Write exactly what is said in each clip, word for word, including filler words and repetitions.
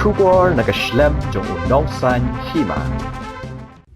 Khubor na ka shlem jong u nongsan hima.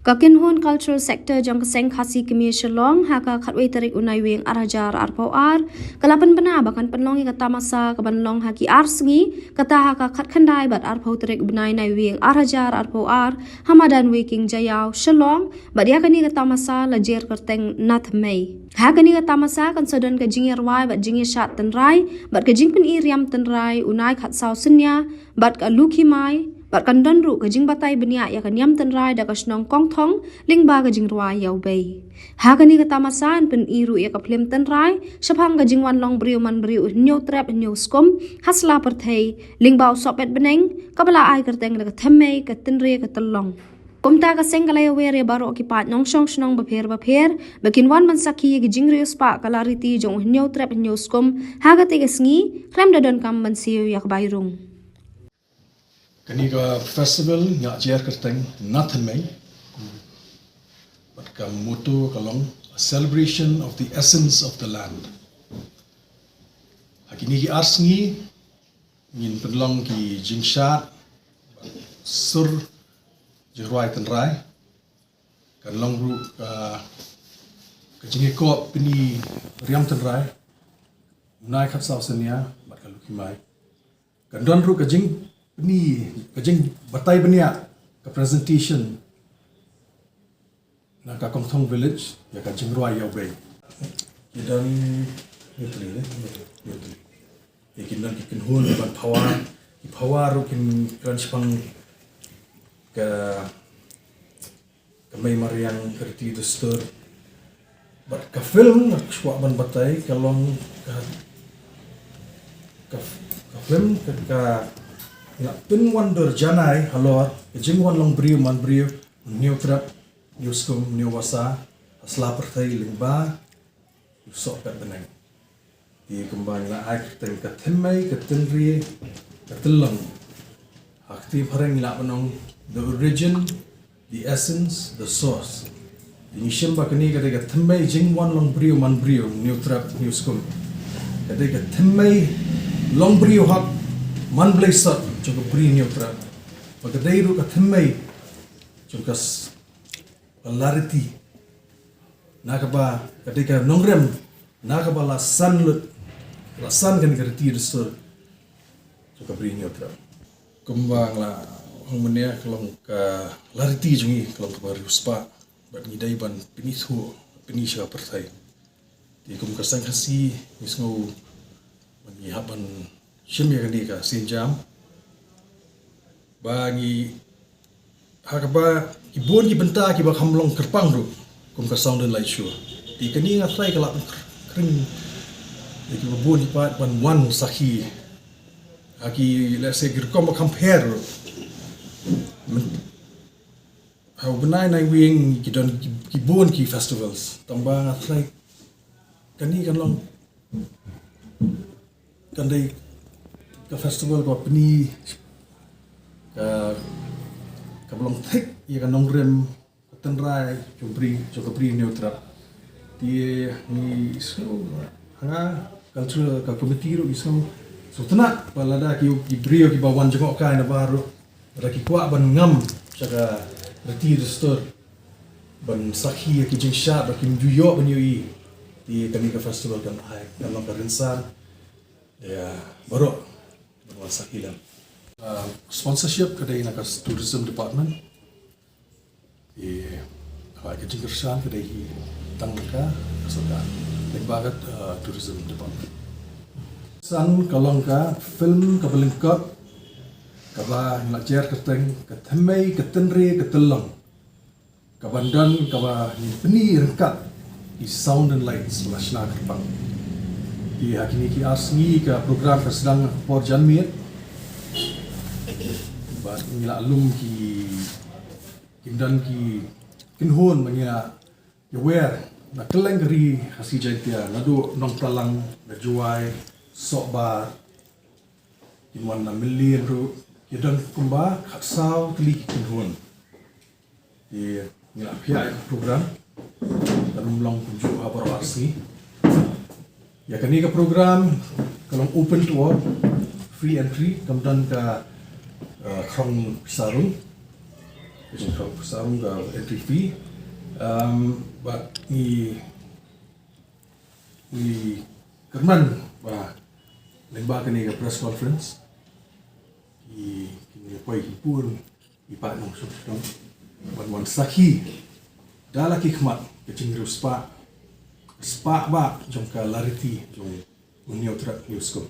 Ka kynhun Cultural Sector jong ka Seng Khasi Khmer Shillong ha ka khatwei tarik u Naiwieng ar hajar arphew ar ka la pynbna ba kan pynlong ïa ka tamasa ka ban long ha ki ar sngi, kata ha ka khatkhyndai bad arphew tarik u bnai Naiwieng ar hajar arphew ar ha madan Wei King Jaiaw Shillong, bad ïa kane ka tamasa la jer kyrteng Na Thymmei. Ha kane ka tamasa kan sa don ka jingïarwai bad jingïashad tynrai bad ka jingpyni riam tynrai u Nai Khatsaw Synnia bad ka Lucky Mai, bad kan don ruh ka jingbatai bniah ïa ka niam tynrai da ka shnong Kongthong lyngba ka jingrwai Ïawbei. Ha kane ka tamasa yn pyni ruh ïa ka phlim tynrai shaphang ka jingwan long briew man briew, hynñiew trep hynñiew skum ha sla pyrthei, lyngba u sohpet bneng kaba la ai kyrteng da ka Thymmei ka Tynrai ka Tyllong. Kumta ka seng ka la ïawer ïa baroh ki paid nongshong shnong bapher bapher ba kin wan ban sakhi ïa ki jingriewspah ka lariti jong u hynñiew trep hynñiew skum ha katei ka sngi, khlem da donkam ban siew ïa ka bai rung. Kane ka festival nga jer kyrteng Na Thymmei, bad ka motto ka long a celebration of the essence of the land. Ha kine ki ar sngi ngin pynlong ki jingshad sur jingrwai tynrai. Kan long ruh ka, ka jingïakop pyni riam tynrai u Nai Khatsaw Synnia bad ka Lucky Mai. Kan don ruh ka jingpyni, ka jingbatai bniah, ka presentation na ka Kongthong Village ïa ka jingrwai Ïawbei. Ki don nutri ne, nutri. Ïa ki don ki kynhun ban phawa, ki phawa ruh kin kren shaphang ka, ka mei mariang, ka riti dustur. Bad ka film nga kwah ban batai ka long ka, ka, ka film ka, ka la pynwandur janai halor ka jingwan long briew man briew, hynñiew trep hynñiew skum hynñiew wasa ha sla pyrthei lyngba u sohpet bneng. Te kumba ngi la ai kyrteng ka Thymmei ka Tynrai ka Tyllong. Ha ka ktien phareng ngi lah ban ong the origin, the essence, the source. Te ngi shem ba kane ka dei ka thymmei jingwan long briew man briew, hynñiew trep hynñiew skum. Ka dei ka thymmei long briew hok man blei sot jong ka bri hynñiew trep. Bad ka dei ruh ka thymmei jong ka s-, ka lariti, na kaba ka dei ka nongrim na kaba la san lut, la san kane ka riti dustur jong ka bri hynñiew trep. Kumba nga la ong mynne, ka long ka lariti jong ngi ka long kaba riewspah bad ngi dei ban pynithuh, pyni sha ka pyrthei. Te kum ka Seng Khasi ngi sngew ba ngi hap ban shim ïa kane ka sienjam ba ngi, ha kaba ki bun ki bynta kiba kham long kyrpang ruh, kum ka Sound and Light Show. Te kane nga tharai ka lah ban khring ïa kiba bun ki paid ban wan sakhi ha ki, let's say, ki rukom ba kham pher ruh. Myn-, ha u bnai Naiwieng ki don ki, ki bun ki festivals, tangba nga tharai kane kan long, kan dei ka festival kaba pyni ka, kaba long thik ïa ka nongrim ka tynrai jong bri, jong ka bri hynñiew trep. Te ngi sngew, ha nga, cultural ka committee ruh ngi sngew sngewtynnat ba lada ki, ki briew kiba wan jngohkai na bar ruh, lada ki kwah ban ngam sha ka riti dustur, ban sakhi ïa ki jingshad ba kim ju ïoh ban ïohi, te kane ka festival kan ai, kan long ka rynsan ïa baroh ban wan sakhi lem. Ah, sponsorship ka dei na ka tourism department. Te ka jingkyrshan ka dei hi tang ka, ka sorkar. Lyngba ka, ah, tourism department. San ka long ka film kaba lyngkot kaba ngi la jer kyrteng ka Thymmei ka Tynrai ka Tyllong. Kaban don kaba ngin pyni ryngkat ki Sound and Lights ba la shna kyrpang. Te ha kine ki ar sngi ka program ka sdang ha ka por janmiet. Bad ngi la lum ki, kin don ki kynhun ba ngi la ïawer na kylleng ka ri Khasi Jaiñtia, naduh Nongpynlang, na Jowai, Sohbar, kin wan na Mylliem ruh, ki don kumba khatsaw tylli ki kynhun. Te ngi la pynïaid ïa ka program, kan ym long kumjuh ha baroh ar sngi. Ïa kane ka program ka long open to all, free entry, kam don ka, uh, Krong Sarung. Krong Sarung ka entry fee. Um, but ngi, ngi kyrmen ba lyngba kane ka press conference, ki, ki nongpoi ki pun, i Bah Nongshong Shnong, ban wan sakhi da la ki khmat ka jingriewspah, spah bah jong ka lariti jong u Hynñiewtrep Hynñiewskum.